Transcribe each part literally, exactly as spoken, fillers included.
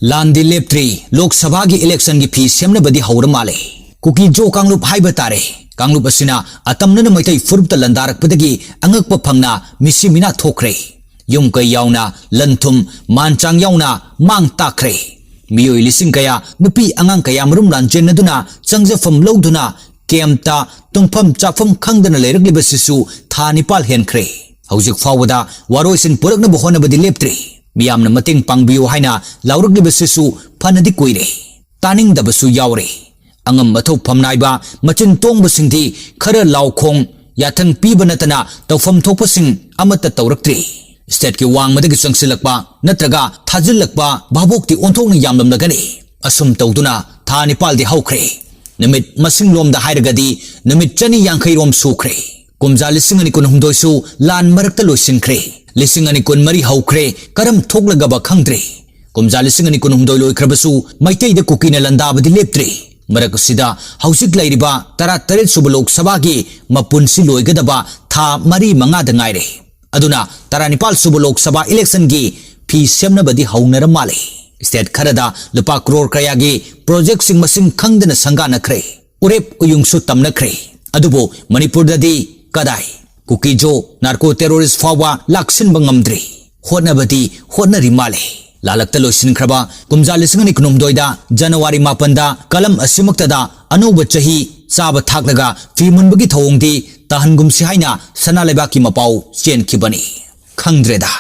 ꯂꯥꯟꯗꯤ ꯂꯦꯞꯇ꯭ꯔꯤ꯫ ꯂꯣꯛ ꯁꯚꯥꯒꯤ ꯏꯂꯦꯛꯁꯟꯒꯤ ꯐꯤ ꯁꯦꯝꯅꯕꯗꯤ ꯍꯧꯔ ꯃꯥꯜꯂꯦ꯫ ꯀꯨꯀꯤ ꯖꯣ ꯀꯥꯡꯂꯨꯞ ꯍꯥꯏꯕ ꯇꯥꯔꯦ꯫ ꯀꯥꯡꯂꯨꯞ ꯑꯁꯤꯅ ꯑꯇꯝꯅꯅ ꯃꯩꯇꯩ ꯐꯨꯔꯨꯞꯇ ꯂꯥꯟꯗꯥꯔꯛꯄꯗꯒꯤ ꯑꯉꯛꯄ ꯐꯪꯅ ꯃꯤꯁꯤ ꯃꯤꯅꯥ ꯊꯣꯛꯈ꯭ꯔꯦ꯫ ꯌꯨꯝ ꯀꯩ ꯌꯥꯎꯅ, ꯂꯟ ꯊꯨꯝ, ꯃꯥꯟ ꯆꯥꯡ ꯌꯥꯎꯅ ꯃꯥꯡ ꯇꯥꯛꯈ꯭ꯔꯦ꯫ ꯃꯤꯑꯣꯏ ꯂꯤꯁꯤꯡ ꯀꯌꯥ, ꯅꯨꯄꯤ ꯑꯉꯥꯡ ꯀꯌꯥ ꯃꯔꯨꯝ ꯂꯥꯟꯖꯦꯟꯅꯗꯨꯅ, ꯆꯪꯖꯐꯝ ꯂꯧꯗꯨꯅ, ꯀꯦꯝꯞꯇ ꯇꯨꯝꯐꯝ ꯆꯥꯐꯝ ꯈꯪꯗꯅ ꯂꯩꯔꯛꯂꯤꯕꯁꯤꯁꯨ ꯊꯥ ꯅꯤꯄꯥꯜ ꯍꯦꯟꯈ꯭ꯔꯦ꯫ ꯍꯧꯖꯤꯛ ꯐꯥꯎꯕꯗ ꯋꯥꯔꯣꯏꯁꯤꯟ ꯄꯨꯔꯛꯅꯕ ꯍꯣꯠꯅꯕꯗꯤ ꯂꯦꯞꯇ꯭ꯔꯤ꯫ ꯃꯤꯌꯥꯝꯅ ꯃꯇꯦꯡ ꯄꯥꯡꯕꯤꯌꯨ ꯍꯥꯏꯅ ꯂꯥꯎꯔꯛꯂꯤꯕꯁꯤꯁꯨ ꯐꯅꯗꯤ ꯀꯨꯏꯔꯦ꯫ ꯇꯥꯅꯤꯡꯗꯕꯁꯨ ꯌꯥꯎꯔꯦ꯫ ꯑꯉꯝ ꯑꯊꯧ ꯐꯝꯅꯥꯏꯕ ꯃꯆꯤꯟ ꯇꯣꯡꯕꯁꯤꯡꯗꯤ ꯈꯔ ꯂꯥꯎꯈꯣꯡ ꯌꯥꯊꯪ ꯄꯤꯕ ꯅꯠꯇꯅ ꯇꯧꯐꯝ ꯊꯣꯛꯄꯁꯤꯡ ꯑꯃꯠꯇ ꯇꯧꯔꯛꯇ꯭ꯔꯤ꯫ ꯁ꯭ꯇꯦꯠꯀꯤ ꯋꯥꯡꯃꯗꯒꯤ ꯆꯪꯁꯤꯜꯂꯛꯄ ꯅꯠꯇ꯭ꯔꯒ ꯊꯥꯖꯤꯜꯂꯛꯄ ꯚꯥꯕꯣꯛꯇꯤ ꯑꯣꯟꯊꯣꯛꯅ ꯌꯥꯝꯂꯝꯂꯒꯅꯤ꯫ ꯑꯁꯨꯝ ꯇꯧꯗꯨꯅ ꯊꯥ ꯅꯤꯄꯥꯜꯗꯤ ꯍꯧꯈ꯭ꯔꯦ꯫ ꯅꯨꯃꯤꯠ ꯃꯁꯤꯡꯂꯣꯝꯗ ꯍꯥꯏꯔꯒꯗꯤ ꯅꯨꯃꯤꯠ ꯆꯅꯤ ꯌꯥꯡꯈꯩ ꯔꯣꯝ ꯁꯨꯈ꯭ꯔꯦ꯫ ꯀꯨꯝꯖꯥ ꯂꯤꯁꯤꯡ ꯑꯅꯤ ꯀꯨꯟꯍꯨꯝꯗꯣꯏꯁꯨ ꯂꯥꯟ ꯃꯔꯛꯇ ꯂꯣꯏꯁꯤꯟꯈ꯭ꯔꯦ꯫ ꯂꯤꯁꯤꯡ ꯑꯅꯤ ꯀꯨꯟꯃꯔꯤ ꯍꯧꯈ꯭ꯔꯦ, ꯀꯔꯝ ꯊꯣꯛꯂꯒꯕ ꯈꯪꯗ꯭ꯔꯦ꯫ ꯀꯨꯝꯖꯥ ꯂꯤꯁꯤꯡ ꯑꯅꯤ ꯀꯨꯟꯍꯨꯝꯗꯣꯏ ꯂꯣꯏꯈ꯭ꯔꯕꯁꯨ ꯃꯩꯇꯩꯗ ꯀꯨꯀꯤꯅ ꯂꯥꯟꯗꯥꯕꯗꯤ ꯂꯦꯞꯇ꯭ꯔꯤ꯫ ꯃꯔꯛ ꯑꯁꯤꯗ ꯍꯧꯖꯤꯛ ꯂꯩꯔꯤꯕ ꯇꯔꯥꯇꯔꯦꯠ ꯁꯨꯕ ꯂꯣꯛ ꯁꯚꯥꯒꯤ ꯃꯄꯨꯟꯁꯤ ꯂꯣꯏꯒꯗꯕ ꯊꯥ ꯃꯔꯤ ꯃꯉꯥꯗ ꯉꯥꯏꯔꯦ꯫ ꯑꯗꯨꯅ ꯇꯔꯥꯅꯤꯄꯥꯜ ꯁꯨꯕ ꯂꯣꯛ ꯁꯚꯥ ꯏꯂꯦꯛꯁꯟꯒꯤ ꯐꯤ ꯁꯦꯝꯅꯕꯗꯤ ꯍꯧꯅꯔ ꯃꯥꯜꯂꯦ꯫ ꯁ꯭ꯇꯦꯠ ꯈꯔꯗ ꯂꯨꯄꯥ ꯀ꯭ꯔꯣꯔ ꯀꯌꯥꯒꯤ ꯄ꯭ꯔꯣꯖꯦꯛꯁꯤꯡ ꯃꯁꯤꯡ ꯈꯪꯗꯅ ꯁꯪꯒꯥꯅꯈ꯭ꯔꯦ꯫ ꯎꯔꯦꯞ ꯎꯌꯨꯡꯁꯨ ꯇꯝꯅꯈ꯭ꯔꯦ꯫ ꯑꯗꯨꯕꯨ ꯃꯅꯤꯄꯨꯔꯗꯗꯤ ꯀꯗꯥꯏ? ꯀꯨꯀꯤ ꯖꯣ, ꯅꯥꯔꯀꯣ ꯇꯦꯔꯣꯔꯤꯁ ꯐꯥꯎꯕ ꯂꯥꯛꯁꯤꯟꯕ ꯉꯝꯗ꯭ꯔꯤ꯫ ꯍꯣꯠꯅꯕꯗꯤ ꯍꯣꯠꯅꯔꯤ ꯃꯥꯜꯂꯦ꯫ ꯂꯥꯂꯛꯇ ꯂꯣꯏꯁꯤꯟꯈ꯭ꯔꯕ ꯀꯨꯝꯖꯥ ꯂꯤꯁꯤꯡ ꯑꯅꯤ ꯀꯨꯟꯍꯨꯝꯗꯣꯏꯗ ꯖꯅꯋꯥꯔꯤ ꯃꯥꯄꯟꯗ ꯀꯂꯝ ꯑꯁꯤꯃꯛꯇꯗ ꯑꯅꯧꯕ ꯆꯍꯤ ꯆꯥꯕ ꯊꯥꯛꯂꯒ ꯐꯤ ꯃꯨꯟꯕꯒꯤ ꯊꯧꯑꯣꯡꯗꯤ ꯇꯥꯍꯟꯒꯨꯝꯁꯤ ꯍꯥꯏꯅ ꯁꯅꯥ ꯂꯩꯕꯥꯛꯀꯤ ꯃꯄꯥꯎ ꯆꯦꯟꯈꯤꯕꯅꯤ꯫ ꯈꯪꯗ꯭ꯔꯦꯗ꯫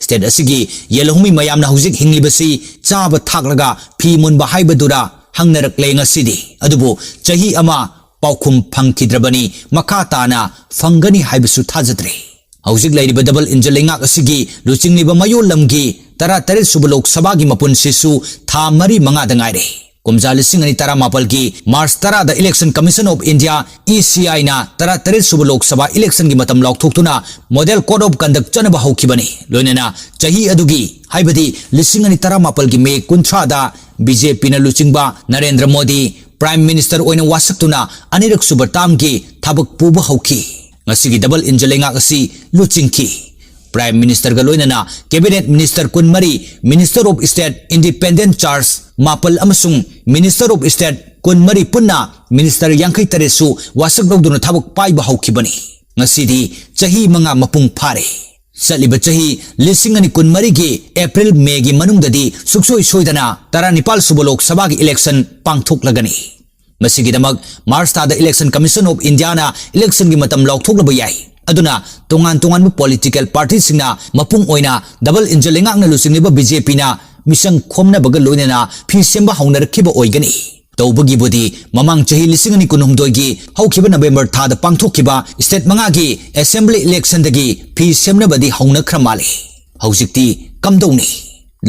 ꯁ꯭ꯇꯦꯠ ꯑꯁꯤꯒꯤ ꯌꯦꯜꯍꯧꯃꯤ ꯃꯌꯥꯝꯅ ꯍꯧꯖꯤꯛ ꯍꯤꯡꯂꯤꯕꯁꯤ ꯆꯥꯕ ꯊꯥꯛꯂꯒ ꯐꯤ ꯃꯨꯟꯕ ꯍꯥꯏꯕꯗꯨꯔ ꯍꯪꯅꯔꯛꯂꯦ ꯉꯁꯤꯗꯤ꯫ ꯑꯗꯨꯕꯨ ꯆꯍꯤ ꯑꯃ ꯄꯥꯎꯈꯨꯝ ꯐꯪꯈꯤꯗ꯭ꯔꯕꯅꯤ, ꯃꯈꯥ ꯇꯥꯅ ꯐꯪꯒꯅꯤ ꯍꯥꯏꯕꯁꯨ ꯊꯥꯖꯗ꯭ꯔꯦ꯫ ꯍꯧꯖꯤꯛ ꯂꯩꯔꯤꯕ ꯗꯕꯜ ꯏꯟꯖꯤꯟ ꯂꯩꯉꯥꯛ ꯑꯁꯤꯒꯤ ꯂꯨꯆꯤꯡꯂꯤꯕ ꯃꯌꯣꯜ ꯂꯝꯒꯤ ꯇꯔꯥꯇꯔꯦꯠ ꯁꯨꯕ ꯂꯣꯛ ꯁꯚꯥꯒꯤ ꯃꯄꯨꯟꯁꯤꯁꯨ ꯊꯥ ꯃꯔꯤ ꯃꯉꯥꯗ ꯉꯥꯏꯔꯦ꯫ ꯀꯨꯝꯖꯥ ꯂꯤꯁꯤꯡ ꯑꯅꯤ ꯇꯔꯥꯃꯥꯄꯜꯒꯤ ꯃꯥꯔꯆ ꯇꯔꯥꯗ Election Commission of India, E C I, ꯅ ꯇꯔꯥꯇꯔꯦꯠ ꯁꯨꯕ ꯂꯣꯛ ꯁꯚꯥ ꯏꯂꯦꯛꯁꯟꯒꯤ ꯃꯇꯝ ꯂꯥꯎꯊꯣꯛꯇꯨꯅ Model Code of Conduct ꯆꯠꯅꯕ ꯍꯧꯈꯤꯕꯅꯤ꯫ ꯂꯣꯏꯅꯅ ꯆꯍꯤ ꯑꯗꯨꯒꯤ, ꯍꯥꯏꯕꯗꯤ ꯂꯤꯁꯤꯡ ꯑꯅꯤ ꯇꯔꯥꯃꯥꯄꯜꯒꯤ ꯃꯦ ꯀꯨꯟꯊ꯭ꯔꯥꯗ ꯕꯤ ꯖꯦ ꯄꯤꯅ ꯂꯨꯆꯤꯡꯕ ꯅꯔꯦꯟꯗ꯭ꯔ ꯃꯣꯗꯤ Prime Minister ꯑꯣꯏꯅ ꯋꯥꯁꯛꯇꯨꯅ ꯑꯅꯤꯔꯛ ꯁꯨꯕ ꯇꯥꯝꯒꯤ ꯊꯕꯛ ꯄꯨꯕ ꯍꯧꯈꯤ꯫ ꯉꯁꯤꯒꯤ ꯗꯕꯜ ꯏꯟꯖꯤꯟ ꯂꯩꯉꯥꯛ ꯑꯁꯤ ꯂꯨꯆꯤꯡꯈꯤ꯫ Prime Ministerꯒ ꯂꯣꯏꯅꯅ Cabinet Minister ꯀꯨꯟꯃꯔꯤ, Minister of State Independent Charge ꯃꯥꯄꯜ ꯑꯃꯁꯨꯡ Minister of State ꯀꯨꯟꯃꯔꯤ ꯄꯨꯟꯅ Minister ꯌꯥꯡꯈꯩ ꯇꯔꯦꯠꯁꯨ ꯋꯥꯁꯛ ꯂꯧꯗꯨꯅ ꯊꯕꯛ ꯄꯥꯏꯕ ꯍꯧꯈꯤꯕꯅꯤ꯫ ꯉꯁꯤꯗꯤ ꯆꯍꯤ ꯃꯉꯥ ꯃꯄꯨꯡ ꯐꯥꯔꯦ꯫ ꯆꯠꯂꯤꯕ ꯆꯍꯤ ꯂꯤꯁꯤꯡ ꯑꯅꯤ ꯀꯨꯟꯃꯔꯤꯒꯤ April Mayꯒꯤ ꯃꯅꯨꯡꯗꯗꯤ ꯁꯨꯡꯁꯣꯏ ꯁꯣꯏꯗꯅ ꯇꯔꯥꯅꯤꯄꯥꯜ ꯁꯨꯕ ꯂꯣꯛ ꯁꯚꯥꯒꯤ election ꯄꯥꯡꯊꯣꯛꯂꯒꯅꯤ꯫ ꯃꯁꯤꯒꯤꯗꯃꯛ March ꯊꯥꯗ Election Commission of Indiaꯅ electionꯒꯤ ꯃꯇꯝ ꯂꯥꯎꯊꯣꯛꯂꯕ ꯌꯥꯏ꯫ ꯑꯗꯨꯅ ꯇꯣꯉꯥꯟ ꯇꯣꯉꯥꯟꯕ political partyꯁꯤꯡꯅ ꯃꯄꯨꯡ ꯑꯣꯏꯅ double engine ꯂꯩꯉꯥꯛꯅ ꯂꯨꯆꯤꯡꯂꯤꯕ BJPꯅ ꯃꯤꯆꯪ ꯈꯣꯝꯅꯕꯒ ꯂꯣꯏꯅꯅ ꯐꯤ ꯁꯦꯝꯕ ꯍꯧꯅꯔꯛꯈꯤꯕ ꯑꯣꯏꯒꯅꯤ꯫ ꯇꯧꯕꯒꯤꯕꯨꯗꯤ ꯃꯃꯥꯡ ꯆꯍꯤ ꯂꯤꯁꯤꯡ ꯑꯅꯤ ꯀꯨꯟꯍꯨꯝꯗꯣꯏꯒꯤ ꯍꯧꯈꯤꯕ November ꯊꯥꯗ ꯄꯥꯡꯊꯣꯛꯈꯤꯕ state ꯃꯉꯥꯒꯤ assembly electionꯗꯒꯤ ꯐꯤ ꯁꯦꯝꯅꯕꯗꯤ ꯍꯧꯅꯈ꯭ꯔ ꯃꯥꯜꯂꯦ꯫ ꯍꯧꯖꯤꯛꯇꯤ ꯀꯝꯗꯧꯅꯤ?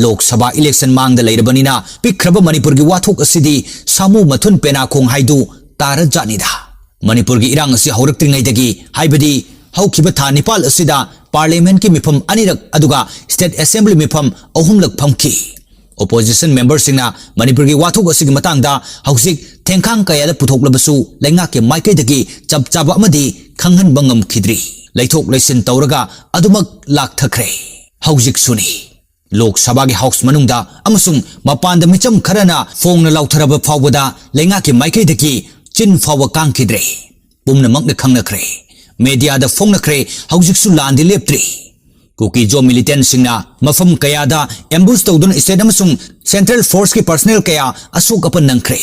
ꯂꯣꯛ ꯁꯚꯥ election ꯃꯥꯡꯗ ꯂꯩꯔꯕꯅꯤꯅ ꯄꯤꯛꯈ꯭ꯔꯕ ꯃꯅꯤꯄꯨꯔꯒꯤ ꯋꯥꯊꯣꯛ ꯑꯁꯤꯗꯤ ꯁꯥꯃꯨ ꯃꯊꯨꯟ ꯄꯦꯅꯥꯈꯣꯡ ꯍꯥꯏꯗꯨ ꯇꯥꯔꯖꯥꯠꯅꯤꯗ꯫ ꯃꯅꯤꯄꯨꯔꯒꯤ ꯏꯔꯥꯡ ꯑꯁꯤ ꯍꯧꯔꯛꯇ꯭ꯔꯤꯉꯩꯗꯒꯤ, ꯍꯥꯏꯕꯗꯤ ꯍꯧꯈꯤꯕ ꯊꯥ ꯅꯤꯄꯥꯜ ꯑꯁꯤꯗ parliamentꯀꯤ ꯃꯤꯐꯝ ꯑꯅꯤꯔꯛ ꯑꯗꯨꯒ state assembly ꯃꯤꯐꯝ ꯑꯍꯨꯝꯂꯛ ꯐꯝꯈꯤ꯫ Opposition memberꯁꯤꯡꯅ ꯃꯅꯤꯄꯨꯔꯒꯤ ꯋꯥꯊꯣꯛ ꯑꯁꯤꯒꯤ ꯃꯇꯥꯡꯗ ꯍꯧꯖꯤꯛ ꯊꯦꯡꯈꯥꯡ ꯀꯌꯥꯗ ꯄꯨꯊꯣꯛꯂꯕꯁꯨ ꯂꯩꯉꯥꯛꯀꯤ ꯃꯥꯏꯀꯩꯗꯒꯤ ꯆꯞ ꯆꯥꯕ ꯑꯃꯗꯤ ꯈꯪꯍꯟꯕ ꯉꯝꯈꯤꯗ꯭ꯔꯤ꯫ ꯂꯩꯊꯣꯛ ꯂꯩꯁꯤꯟ ꯇꯧꯔꯒ ꯑꯗꯨꯃꯛ ꯂꯥꯛꯊꯈ꯭ꯔꯦ꯫ ꯍꯧꯖꯤꯛꯁꯨꯅꯤ꯫ ꯂꯣꯛ ꯁꯚꯥꯒꯤ house ꯃꯅꯨꯡꯗ ꯑꯃꯁꯨꯡ ꯃꯄꯥꯟꯗ ꯃꯤꯆꯝ ꯈꯔꯅ ꯐꯣꯡꯅ ꯂꯥꯎꯊꯔꯕ ꯐꯥꯎꯕꯗ ꯂꯩꯉꯥꯛꯀꯤ ꯃꯥꯏꯀꯩꯗꯒꯤ ꯆꯤꯟ ꯐꯥꯎꯕ ꯀꯥꯡꯈꯤꯗ꯭ꯔꯦ꯫ ꯄꯨꯝꯅꯃꯛꯅ ꯈꯪꯅꯈ꯭ꯔꯦ꯫ Mediaꯗ ꯐꯣꯡꯅꯈ꯭ꯔꯦ, ꯍꯧꯖꯤꯛꯁꯨ ꯂꯥꯟꯗꯤ ꯂꯦꯞꯇ꯭ꯔꯤ꯫ ꯀꯨꯀꯤ-ꯖꯣ militantꯁꯤꯡꯅ ꯃꯐꯝ ꯀꯌꯥꯗ ambush ꯇꯧꯗꯨꯅ state ꯑꯃꯁꯨꯡ central forceꯀꯤ personnel ꯀꯌꯥ ꯑꯁꯣꯛ ꯑꯄꯟ ꯅꯪꯈ꯭ꯔꯦ꯫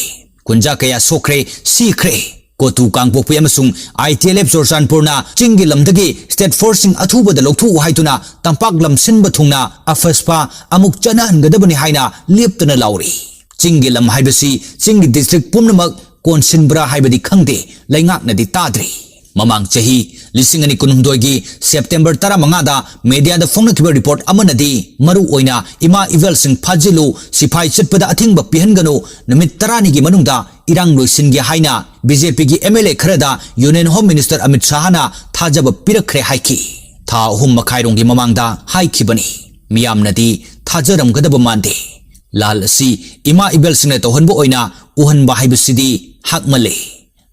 ꯀꯨꯟꯖꯥ ꯀꯌꯥ ꯁꯣꯛꯈ꯭ꯔꯦ, ꯁꯤꯈ꯭ꯔꯦ꯫ ꯀꯣꯇꯨ ꯀꯥꯡꯄꯣꯛꯄꯤ ꯑꯃꯁꯨꯡ ITLF ꯆꯨꯔꯆꯥꯟꯄꯨꯔꯅ ꯆꯤꯡꯒꯤ ꯂꯝꯗꯒꯤ state forceꯁꯤꯡ ꯑꯊꯨꯕꯗ ꯂꯧꯊꯣꯛꯎ ꯍꯥꯏꯗꯨꯅ ꯇꯝꯄꯥꯛ ꯂꯝ ꯁꯤꯟꯕ ꯊꯨꯡꯅ ꯑꯐꯁꯄꯥ ꯑꯃꯨꯛ ꯆꯠꯅꯍꯟꯒꯗꯕꯅꯤ ꯍꯥꯏꯅ ꯂꯦꯞꯇꯅ ꯂꯥꯎꯔꯤ꯫ ꯆꯤꯡꯒꯤ ꯂꯝ ꯍꯥꯏꯕꯁꯤ ꯆꯤꯡꯒꯤ district ꯄꯨꯝꯅꯃꯛ ꯀꯣꯟꯁꯤꯟꯕ꯭ꯔꯥ ꯍꯥꯏꯕꯗꯤ ꯈꯪꯗꯦ, ꯂꯩꯉꯥꯛꯅꯗꯤ ꯇꯥꯗ꯭ꯔꯤ꯫ ꯃꯃꯥꯡ ꯆꯍꯤ ꯂꯤꯁꯤꯡ ꯑꯅꯤ ꯀꯨꯟꯍꯨꯝꯗꯣꯏꯒꯤ September ꯇꯔꯥꯃꯉꯥꯗ mediaꯗ ꯐꯣꯡꯅꯈꯤꯕ report ꯑꯃꯅꯗꯤ ꯃꯔꯨ ꯑꯣꯏꯅ ꯏꯃꯥ ꯏꯕꯦꯜꯁꯤꯡ ꯐꯥꯖꯤꯜꯂꯨ, ꯁꯤꯐꯥꯏ ꯆꯠꯄꯗ ꯑꯊꯤꯡꯕ ꯄꯤꯍꯟꯒꯅꯨ, ꯅꯨꯃꯤꯠ ꯇꯔꯥꯅꯤꯒꯤ ꯃꯅꯨꯡꯗ ꯏꯔꯥꯡ ꯂꯣꯏꯁꯤꯟꯒꯦ ꯍꯥꯏꯅ BJPꯒꯤ MLA ꯈꯔꯗ Union Home Minister ꯑꯃꯤꯠ ꯁꯥꯍꯅ ꯊꯥꯖꯕ ꯄꯤꯔꯛꯈ꯭ꯔꯦ ꯍꯥꯏꯈꯤ꯫ ꯊꯥ ꯑꯍꯨꯝ ꯃꯈꯥꯏꯔꯣꯝꯒꯤ ꯃꯃꯥꯡꯗ ꯍꯥꯏꯈꯤꯕꯅꯤ꯫ ꯃꯤꯌꯥꯝꯅꯗꯤ ꯊꯥꯖꯔꯝꯒꯗꯕ ꯃꯥꯟꯗꯦ꯫ ꯂꯥꯜ ꯑꯁꯤ ꯏꯃꯥ ꯏꯕꯦꯜꯁꯤꯡꯅ ꯇꯧꯍꯟꯕ ꯑꯣꯏꯅ ꯎꯍꯟꯕ ꯍꯥꯏꯕꯁꯤꯗꯤ ꯍꯥꯛꯃꯜꯂꯦ꯫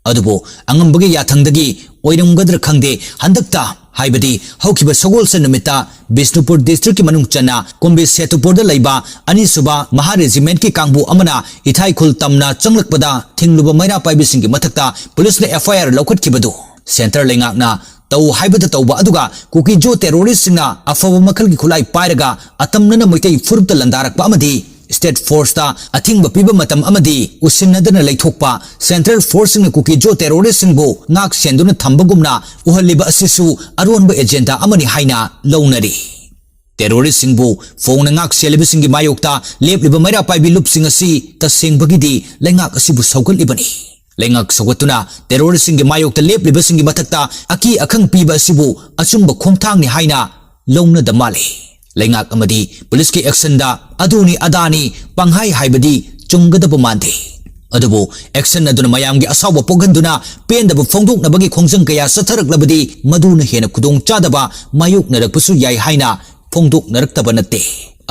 ꯑꯗꯨꯕꯨ ꯑꯉꯝꯕꯒꯤ ꯌꯥꯊꯪꯗꯒꯤ ꯑꯣꯏꯔꯝꯒꯗ꯭ꯔꯥ ꯈꯪꯗꯦ, ꯍꯟꯗꯛꯇ ꯍꯥꯏꯕꯗꯤ ꯍꯧꯈꯤꯕ ꯁꯒꯣꯜꯁꯦꯟ ꯅꯨꯃꯤꯠꯇ ꯕꯤꯁꯅꯨꯄꯨꯔ districtꯀꯤ ꯃꯅꯨꯡ ꯆꯟꯅ ꯀꯣꯝꯕꯤ ꯁꯦꯇꯨꯄꯨꯔꯗ ꯂꯩꯕ ꯑꯅꯤꯁꯨꯕ ꯃꯍꯥ regimentꯀꯤ ꯀꯥꯡꯕꯨ ꯑꯃꯅ ꯏꯊꯥꯏꯈꯨꯜ ꯇꯝꯅ ꯆꯪꯂꯛꯄꯗ ꯊꯤꯡꯂꯨꯕ ꯃꯩꯔꯥ ꯄꯥꯏꯕꯤꯁꯤꯡꯒꯤ ꯃꯊꯛꯇ ꯄꯨꯂꯤꯁꯅ F I R ꯂꯧꯈꯠꯈꯤꯕꯗꯨ ꯁꯦꯟꯇꯔ ꯂꯩꯉꯥꯛꯅ ꯇꯧ ꯍꯥꯏꯕꯗ ꯇꯧꯕ ꯑꯗꯨꯒ ꯀꯨꯀꯤꯖꯣ terroristꯁꯤꯡꯅ ꯑꯐꯕ ꯃꯈꯜꯒꯤ ꯈꯨꯠꯂꯥꯏ ꯄꯥꯏꯔꯒ ꯑꯇꯝꯅꯅ ꯃꯩꯇꯩ ꯐꯨꯔꯨꯞꯇ ꯂꯥꯟꯗꯥꯔꯛꯄ ꯑꯃꯗꯤ state forceꯇ ꯑꯊꯤꯡꯕ ꯄꯤꯕ ꯃꯇꯝ ꯑꯃꯗꯤ ꯎꯁꯤꯟꯅꯗꯅ ꯂꯩꯊꯣꯛꯄ, central forceꯁꯤꯡꯅ ꯀꯨꯀꯤꯖꯣ terroristꯁꯤꯡꯕꯨ ꯉꯥꯛ ꯁꯦꯟꯗꯨꯅ ꯊꯝꯕꯒꯨꯝꯅ ꯎꯍꯜꯂꯤꯕ ꯑꯁꯤꯁꯨ ꯑꯔꯣꯟꯕ agenda ꯑꯃꯅꯤ ꯍꯥꯏꯅ ꯂꯧꯅꯔꯤ꯫ Terroristꯁꯤꯡꯕꯨ ꯐꯣꯡꯅ ꯉꯥꯛ ꯁꯦꯜꯂꯤꯕꯁꯤꯡꯒꯤ ꯃꯥꯌꯣꯛꯇ ꯂꯦꯞꯂꯤꯕ ꯃꯩꯔꯥ ꯄꯥꯏꯕꯤ ꯂꯨꯞꯁꯤꯡ ꯑꯁꯤ ꯇꯁꯦꯡꯕꯒꯤꯗꯤ ꯂꯩꯉꯥꯛ ꯑꯁꯤꯕꯨ ꯁꯧꯒꯠꯂꯤꯕꯅꯤ꯫ ꯂꯩꯉꯥꯛ ꯁꯧꯒꯠꯇꯨꯅ terroristꯁꯤꯡꯒꯤ ꯃꯥꯌꯣꯛꯇ ꯂꯦꯞꯂꯤꯕꯁꯤꯡꯒꯤ ꯃꯊꯛꯇ ꯑꯀꯤ ꯑꯈꯪ ꯄꯤꯕ ꯑꯁꯤꯕꯨ ꯑꯆꯨꯝꯕ ꯈꯣꯡꯊꯥꯡꯅꯤ ꯍꯥꯏꯅ ꯂꯧꯅꯗ ꯃꯥꯜꯂꯤ꯫ ꯂꯩꯉꯥꯛ ꯑꯃꯗꯤ ꯄꯨꯂꯤꯁꯀꯤ actionꯗ ꯑꯗꯨꯅꯤ ꯑꯗꯥꯅꯤ ꯄꯪꯍꯥꯏ ꯍꯥꯏꯕꯗꯤ ꯆꯨꯝꯒꯗꯕ ꯃꯥꯟꯗꯦ꯫ ꯑꯗꯨꯕꯨ action ꯑꯗꯨꯅ ꯃꯌꯥꯝꯒꯤ ꯑꯁꯥꯎꯕ ꯄꯣꯛꯍꯟꯗꯨꯅ ꯄꯦꯟꯗꯕ ꯐꯣꯡꯗꯣꯛꯅꯕꯒꯤ ꯈꯣꯡꯖꯪ ꯀꯌꯥ ꯆꯠꯊꯔꯛꯂꯕꯗꯤ ꯃꯗꯨꯅ ꯍꯦꯟꯅ ꯈꯨꯗꯣꯡ ꯆꯥꯗꯕ ꯃꯥꯌꯣꯛꯅꯔꯛꯄꯁꯨ ꯌꯥꯏ ꯍꯥꯏꯅ ꯐꯣꯡꯗꯣꯛꯅꯔꯛꯇꯕ ꯅꯠꯇꯦ꯫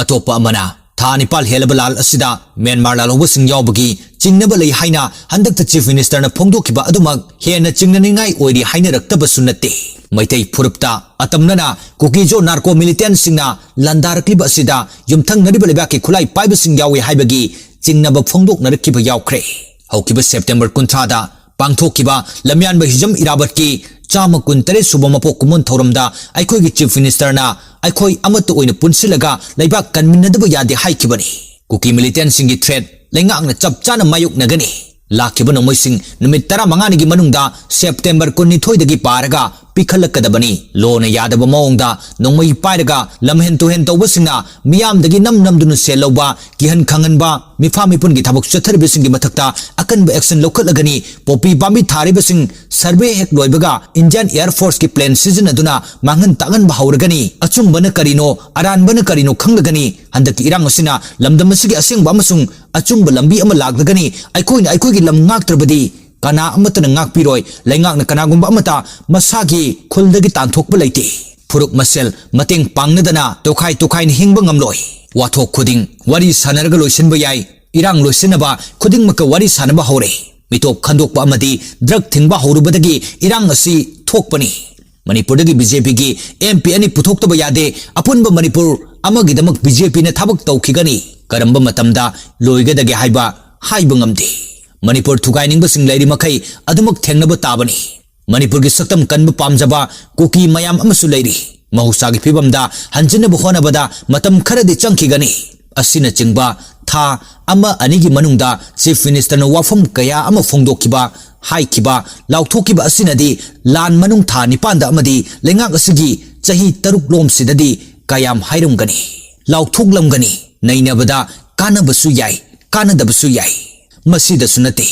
ꯑꯇꯣꯞꯄ ꯑꯃꯅ ꯊꯥ ꯅꯤꯄꯥꯜ ꯍꯦꯜꯂꯕ ꯂꯥꯜ ꯑꯁꯤꯗ ꯃ꯭ꯌꯥꯟꯃꯥꯔ ꯂꯥꯜꯍꯧꯕꯁꯤꯡ ꯌꯥꯎꯕꯒꯤ ꯆꯤꯡꯅꯕ ꯂꯩ ꯍꯥꯏꯅ ꯍꯟꯗꯛꯇ Chief Ministerꯅ ꯐꯣꯡꯗꯣꯛꯈꯤꯕ ꯑꯗꯨꯃꯛ ꯍꯦꯟꯅ ꯆꯤꯡꯅꯅꯤꯡꯉꯥꯏ ꯑꯣꯏꯔꯤ ꯍꯥꯏꯅꯔꯛꯇꯕꯁꯨ ꯅꯠꯇꯦ꯫ ꯃꯩꯇꯩ ꯐꯨꯔꯨꯞꯇ ꯑꯇꯝꯅꯅ ꯀꯨꯀꯤꯖꯣ narco militantꯁꯤꯡꯅ ꯂꯥꯟꯗꯥꯔꯛꯂꯤꯕ ꯑꯁꯤꯗ ꯌꯨꯝꯊꯪꯅꯔꯤꯕ ꯂꯩꯕꯥꯛꯀꯤ ꯈꯨꯠꯂꯥꯏ ꯄꯥꯏꯕꯁꯤꯡ ꯌꯥꯎꯏ ꯍꯥꯏꯕꯒꯤ ꯆꯤꯡꯅꯕ ꯐꯣꯡꯗꯣꯛꯅꯔꯛꯈꯤꯕ ꯌꯥꯎꯈ꯭ꯔꯦ꯫ ꯍꯧꯈꯤꯕ September ꯀꯨꯟꯊ꯭ꯔꯥꯗ ꯄꯥꯡꯊꯣꯛꯈꯤꯕ ꯂꯝꯌꯥꯟꯕ ꯍꯤꯖꯝ ꯏꯔꯥꯕꯠꯀꯤ ꯆꯥꯝꯃ ꯀꯨꯟꯇꯔꯦꯠ ꯁꯨꯕ ꯃꯄꯣꯛ ꯀꯨꯝꯑꯣꯟ ꯊꯧꯔꯝꯗ ꯑꯩꯈꯣꯏꯒꯤ Chief Ministerꯅ ꯑꯩꯈꯣꯏ ꯑꯃꯠꯇ ꯑꯣꯏꯅ ꯄꯨꯟꯁꯤꯜꯂꯒ ꯂꯩꯕꯥꯛ ꯀꯟꯃꯤꯟꯅꯗꯕ ꯌꯥꯗꯦ ꯍꯥꯏꯈꯤꯕꯅꯤ꯫ ꯀꯨꯀꯤ militantꯁꯤꯡꯒꯤ threat ꯂꯩꯉꯥꯛꯅ ꯆꯞ ꯆꯥꯅ ꯃꯥꯌꯣꯛꯅꯒꯅꯤ꯫ ꯂꯥꯛꯈꯤꯕ ꯅꯣꯡꯃꯩꯁꯤꯡ ꯅꯨꯃꯤꯠ ꯇꯔꯥꯃꯉꯥꯅꯤꯒꯤ ꯃꯅꯨꯡꯗ September ꯀꯨꯟꯅꯤꯊꯣꯏꯗꯒꯤ ꯄꯥꯔꯒ ꯄꯤꯈꯠꯂꯛꯀꯗꯕꯅꯤ꯫ Lawꯅ ꯌꯥꯗꯕ ꯃꯑꯣꯡꯗ ꯅꯣꯡꯃꯩ ꯄꯥꯏꯔꯒ ꯂꯝꯍꯦꯟ ꯇꯨꯍꯦꯟ ꯇꯧꯕꯁꯤꯡꯅ ꯃꯤꯌꯥꯝꯗꯒꯤ ꯅꯝ ꯅꯝꯗꯨꯅ ꯁꯦꯜ ꯂꯧꯕ, ꯀꯤꯍꯟ ꯈꯪꯍꯟꯕ, ꯃꯤꯐꯥ ꯃꯤꯄꯨꯟꯒꯤ ꯊꯕꯛ ꯆꯠꯊꯔꯤꯕꯁꯤꯡꯒꯤ ꯃꯊꯛꯇ ꯑꯀꯟꯕ action ꯂꯧꯈꯠꯂꯒꯅꯤ꯫ ꯄꯣꯄꯤ ꯄꯥꯝꯕꯤ ꯊꯥꯔꯤꯕꯁꯤꯡ survey ꯍꯦꯛ ꯂꯣꯏꯕꯒ Indian Air Forceꯀꯤ plane ꯁꯤꯖꯤꯟꯅꯗꯨꯅ ꯃꯥꯡꯍꯟ ꯇꯥꯛꯍꯟꯕ ꯍꯧꯔꯒꯅꯤ꯫ ꯑꯆꯨꯝꯕꯅ ꯀꯔꯤꯅꯣ, ꯑꯔꯥꯟꯕꯅ ꯀꯔꯤꯅꯣ ꯈꯪꯂꯒꯅꯤ꯫ ꯍꯟꯗꯛꯀꯤ ꯏꯔꯥꯡ ꯑꯁꯤꯅ ꯂꯝꯗꯝ ꯑꯁꯤꯒꯤ ꯑꯁꯦꯡꯕ ꯑꯃꯁꯨꯡ ꯑꯆꯨꯝꯕ ꯂꯝꯕꯤ ꯑꯃ ꯂꯥꯛꯂꯒꯅꯤ꯫ ꯑꯩꯈꯣꯏꯅ ꯑꯩꯈꯣꯏꯒꯤ ꯂꯝ ꯉꯥꯛꯇ꯭ꯔꯕꯗꯤ ꯀꯅꯥ ꯑꯃꯠꯇꯅ ꯉꯥꯛꯄꯤꯔꯣꯏ꯫ ꯂꯩꯉꯥꯛꯅ ꯀꯅꯥꯒꯨꯝꯕ ꯑꯃꯠꯇ ꯃꯁꯥꯒꯤ ꯈꯨꯜꯗꯒꯤ ꯇꯥꯟꯊꯣꯛꯄ ꯂꯩꯇꯦ꯫ ꯐꯨꯔꯨꯞ ꯃꯁꯦꯜ ꯃꯇꯦꯡ ꯄꯥꯡꯅꯗꯅ ꯇꯣꯈꯥꯏ ꯇꯣꯈꯥꯏꯅ ꯍꯤꯡꯕ ꯉꯝꯂꯣꯏ꯫ ꯋꯥꯊꯣꯛ ꯈꯨꯗꯤꯡ ꯋꯥꯔꯤ ꯁꯥꯟꯅꯔꯒ ꯂꯣꯏꯁꯤꯟꯕ ꯌꯥꯏ꯫ ꯏꯔꯥꯡ ꯂꯣꯏꯁꯤꯟꯅꯕ ꯈꯨꯗꯤꯡꯃꯛꯀ ꯋꯥꯔꯤ ꯁꯥꯟꯅꯕ ꯍꯧꯔꯦ꯫ ꯃꯤꯇꯣꯞ ꯈꯟꯗꯣꯛꯄ ꯑꯃꯗꯤ drug ꯊꯤꯡꯕ ꯍꯧꯔꯨꯕꯗꯒꯤ ꯏꯔꯥꯡ ꯑꯁꯤ ꯊꯣꯛꯄꯅꯤ꯫ ꯃꯅꯤꯄꯨꯔꯗꯒꯤ ꯕꯤ ꯖꯦ ꯄꯤꯒꯤ ꯑꯦꯝ ꯄꯤ ꯑꯅꯤ ꯄꯨꯊꯣꯛꯇꯕ ꯌꯥꯗꯦ꯫ ꯑꯄꯨꯟꯕ ꯃꯅꯤꯄꯨꯔ ꯑꯃꯒꯤꯗꯃꯛ ꯕꯤ ꯖꯦ ꯄꯤꯅ ꯊꯕꯛ ꯇꯧꯈꯤꯒꯅꯤ꯫ ꯀꯔꯝꯕ ꯃꯇꯝꯗ ꯂꯣꯏꯒꯗꯒꯦ ꯍꯥꯏꯕ ꯍꯥꯏꯕ ꯉꯝꯗꯦ꯫ ꯃꯅꯤꯄꯨꯔ ꯊꯨꯒꯥꯏꯅꯤꯡꯕꯁꯤꯡ ꯂꯩꯔꯤ ꯃꯈꯩ ꯑꯗꯨꯃꯛ ꯊꯦꯡꯅꯕ ꯇꯥꯕꯅꯤ꯫ ꯃꯅꯤꯄꯨꯔꯒꯤ ꯁꯛꯇꯝ ꯀꯟꯕ ꯄꯥꯝꯖꯕ ꯀꯨꯀꯤ ꯃꯌꯥꯝ ꯑꯃꯁꯨ ꯂꯩꯔꯤ꯫ ꯃꯍꯧꯁꯥꯒꯤ ꯐꯤꯕꯝꯗ ꯍꯟꯖꯤꯟꯅꯕ ꯍꯣꯠꯅꯕꯗ ꯃꯇꯝ ꯈꯔꯗꯤ ꯆꯪꯈꯤꯒꯅꯤ꯫ ꯑꯁꯤꯅꯆꯤꯡꯕ ꯊꯥ ꯑꯃ ꯑꯅꯤꯒꯤ ꯃꯅꯨꯡꯗ ꯆꯤꯐ ꯃꯤꯅꯤꯁꯇꯔꯅ ꯋꯥꯐꯝ ꯀꯌꯥ ꯑꯃ ꯐꯣꯡꯗꯣꯛꯈꯤꯕ, ꯍꯥꯏꯈꯤꯕ, ꯂꯥꯎꯊꯣꯛꯈꯤꯕ ꯑꯁꯤꯅꯗꯤ ꯂꯥꯟ ꯃꯅꯨꯡ ꯊꯥ ꯅꯤꯄꯥꯟꯗ ꯑꯃꯗꯤ ꯂꯩꯉꯥꯛ ꯑꯁꯤꯒꯤ ꯆꯍꯤ ꯇꯔꯨꯛ ꯂꯣꯝꯁꯤꯗꯗꯤ ꯀꯌꯥꯝ ꯍꯥꯏꯔꯝꯒꯅꯤ, ꯂꯥꯎꯊꯣꯛꯂꯝꯒꯅꯤ꯫ ꯅꯩꯅꯕꯗ ꯀꯥꯟꯅꯕꯁꯨ ꯌꯥꯏ, ꯀꯥꯟꯅꯗꯕꯁꯨ ꯌꯥꯏ꯫ ꯃꯁꯤꯗꯁꯨ ꯅꯠꯇꯦ,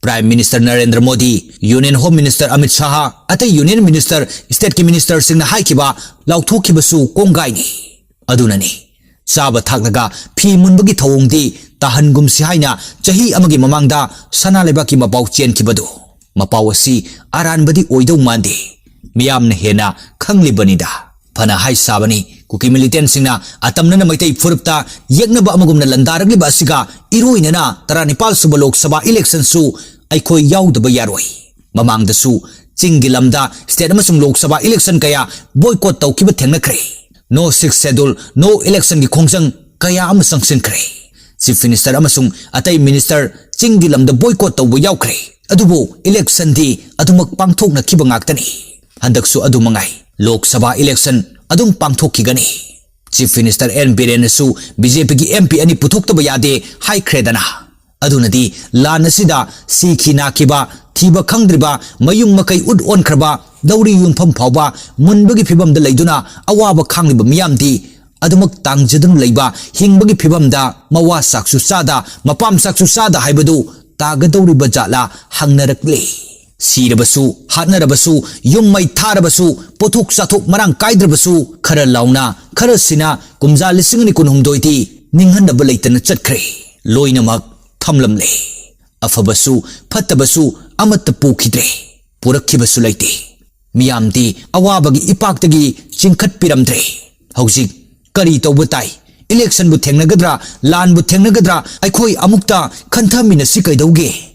prime minister Narendra Modi, union home minister Amit Shah, ꯑꯇꯩ ꯌꯨꯅꯤꯌꯟ ꯃꯤꯅꯤꯁꯇꯔ, ꯁ꯭ꯇꯦꯠꯀꯤ ꯃꯤꯅꯤꯁꯇꯔꯁꯤꯡꯅ ꯍꯥꯏꯈꯤꯕ, ꯂꯥꯎꯊꯣꯛꯈꯤꯕꯁꯨ ꯀꯣꯡꯒꯥꯏꯅꯤ꯫ ꯑꯗꯨꯅꯅꯤ ꯆꯥꯕ ꯊꯛꯂꯒ ꯐꯤ ꯃꯨꯟꯕꯒꯤ ꯊꯧꯑꯣꯡꯗꯤ ꯇꯥꯍꯟꯒꯨꯝꯁꯤ ꯍꯥꯏꯅ ꯆꯍꯤ ꯑꯃꯒꯤ ꯃꯃꯥꯡꯗ ꯁꯅꯥ ꯂꯩꯕꯥꯛꯀꯤ ꯃꯄꯥꯎ ꯆꯦꯟꯈꯤꯕꯗꯨ꯫ ꯃꯄꯥꯎ ꯑꯁꯤ ꯑꯔꯥꯟꯕꯗꯤ ꯑꯣꯏꯗꯧ ꯃꯥꯟꯗꯦ꯫ ꯃꯤꯌꯥꯝꯅ ꯍꯦꯟꯅ ꯈꯪꯂꯤꯕꯅꯤꯗ꯫ ꯐꯅ ꯍꯥꯏ ꯁꯥꯕꯅꯤ, ꯀꯨꯀꯤ ꯃꯤꯂꯤꯇꯦꯟꯁꯤꯡꯅ ꯑꯇꯝꯅꯅ ꯃꯩꯇꯩ ꯐꯨꯔꯨꯞꯇ ꯌꯦꯛꯅꯕ ꯑꯃꯒꯨꯝꯅ ꯂꯟꯗꯥꯔꯛꯂꯤꯕ ꯑꯁꯤꯒ ꯏꯔꯣꯏꯅꯅ ꯇꯔꯥꯅꯤꯄꯥꯜ ꯁꯨꯕ ꯂꯣꯛ ꯁꯚꯥ ꯏꯂꯦꯛꯁꯟꯁꯨ ꯑꯩꯈꯣꯏ ꯌꯥꯎꯗꯕ ꯌꯥꯔꯣꯏ꯫ ꯃꯃꯥꯡꯗꯁꯨ ꯆꯤꯡꯒꯤ ꯂꯝꯗ ꯁ꯭ꯇꯦꯠ ꯑꯃꯁꯨꯡ ꯂꯣꯛ ꯁꯚꯥ ꯏꯂꯦꯛꯁꯟ ꯀꯌꯥ ꯕꯣꯏꯀꯣꯠ ꯇꯧꯈꯤꯕ ꯊꯦꯡꯅꯈ꯭ꯔꯦ꯫ ꯅꯣ ꯁꯤꯛꯁ ꯁꯦꯗꯨꯜ, ꯅꯣ ꯏꯂꯦꯛꯁꯟꯒꯤ ꯈꯣꯡꯖꯪ ꯀꯌꯥ ꯑꯃ ꯆꯪꯁꯤꯟꯈ꯭ꯔꯦ꯫ ꯆꯤꯐ ꯃꯤꯅꯤꯁꯇꯔ ꯑꯃꯁꯨꯡ ꯑꯇꯩ ꯃꯤꯅꯤꯁꯇꯔ ꯆꯤꯡꯒꯤ ꯂꯝꯗ ꯕꯣꯏꯀꯣꯠ ꯇꯧꯕ ꯌꯥꯎꯈ꯭ꯔꯦ꯫ ꯑꯗꯨꯕꯨ ꯏꯂꯦꯛꯁꯟꯗꯤ ꯑꯗꯨꯃꯛ ꯄꯥꯡꯊꯣꯛꯅꯈꯤꯕ ꯉꯥꯛꯇꯅꯤ꯫ ꯍꯟꯗꯛꯁꯨ ꯑꯗꯨ ꯃꯉꯥꯏ꯫ ꯂꯣꯛ ꯁꯚꯥ ꯏꯂꯦꯛꯁꯟ ꯑꯗꯨꯝ ꯄꯥꯡꯊꯣꯛꯈꯤꯒꯅꯤ꯫ ꯆꯤꯐ ꯃꯤꯅꯤꯁꯇꯔ ꯑꯦꯟ ꯕꯤꯔꯦꯟꯅꯁꯨ ꯕꯤ ꯖꯦ ꯄꯤꯒꯤ ꯑꯦꯝ ꯄꯤ ꯑꯅꯤ ꯄꯨꯊꯣꯛꯇꯕ ꯌꯥꯗꯦ ꯍꯥꯏꯈ꯭ꯔꯦꯗꯅ꯫ ꯑꯗꯨꯅꯗꯤ ꯂꯥꯟ ꯑꯁꯤꯗ ꯁꯤꯈꯤ ꯅꯥꯈꯤꯕ, ꯊꯤꯕ ꯈꯪꯗ꯭ꯔꯤꯕ, ꯃꯌꯨꯝ ꯃꯀꯩ ꯎꯠ ꯑꯣꯟꯈ꯭ꯔꯕ, ꯂꯧꯔꯤ ꯌꯨꯝꯐꯝ ꯐꯥꯎꯕ ꯃꯨꯟꯕꯒꯤ ꯐꯤꯕꯝꯗ ꯂꯩꯗꯨꯅ ꯑꯋꯥꯕ ꯈꯥꯡꯂꯤꯕ ꯃꯤꯌꯥꯝꯗꯤ ꯑꯗꯨꯃꯛ ꯇꯥꯡꯖꯗꯨꯅ ꯂꯩꯕ, ꯍꯤꯡꯕꯒꯤ ꯐꯤꯕꯝꯗ ꯃꯋꯥ ꯆꯥꯛꯁꯨ ꯆꯥꯗ, ꯃꯄꯥꯝ ꯆꯥꯛꯁꯨ ꯆꯥꯗ ꯍꯥꯏꯕꯗꯨ ꯇꯥꯒꯗꯧꯔꯤꯕ ꯖꯥꯠꯂꯥ ꯍꯪꯅꯔꯛꯂꯦ꯫ ꯁꯤꯔꯕꯁꯨ, ꯍꯥꯠꯅꯔꯕꯁꯨ, ꯌꯨꯝ ꯃꯩ ꯊꯥꯔꯕꯁꯨ, ꯄꯣꯠꯊꯣꯛ ꯆꯥꯊꯣꯛ ꯃꯔꯥꯡ ꯀꯥꯏꯗ꯭ꯔꯕꯁꯨ, ꯈꯔ ꯂꯥꯎꯅ, ꯈꯔ ꯁꯤꯅ ꯀꯨꯝꯖꯥ ꯂꯤꯁꯤꯡ ꯑꯅꯤ ꯀꯨꯟꯍꯨꯝꯗꯣꯏꯗꯤ ꯅꯤꯡꯍꯟꯅꯕ ꯂꯩꯇꯅ ꯆꯠꯈ꯭ꯔꯦ꯫ ꯂꯣꯏꯅꯃꯛ ꯊꯝꯂꯝꯂꯦ꯫ ꯑꯐꯕꯁꯨ ꯐꯠꯇꯕꯁꯨ ꯑꯃꯠꯇ ꯄꯨꯈꯤꯗ꯭ꯔꯦ꯫ ꯄꯨꯔꯛꯈꯤꯕꯁꯨ ꯂꯩꯇꯦ꯫ ꯃꯤꯌꯥꯝꯗꯤ ꯑꯋꯥꯕꯒꯤ ꯏꯄꯥꯛꯇꯒꯤ ꯆꯤꯡꯈꯠꯄꯤꯔꯝꯗ꯭ꯔꯦ꯫ ꯍꯧꯖꯤꯛ ꯀꯔꯤ ꯇꯧꯕ ꯇꯥꯏ? ꯏꯂꯦꯛꯁꯟꯕꯨ ꯊꯦꯡꯅꯒꯗ꯭ꯔꯥ, ꯂꯥꯟꯕꯨ ꯊꯦꯡꯅꯒꯗ꯭ꯔꯥ? ꯑꯩꯈꯣꯏ ꯑꯃꯨꯛꯇ ꯈꯟꯊꯃꯤꯟꯅꯁꯤ ꯀꯩꯗꯧꯒꯦ?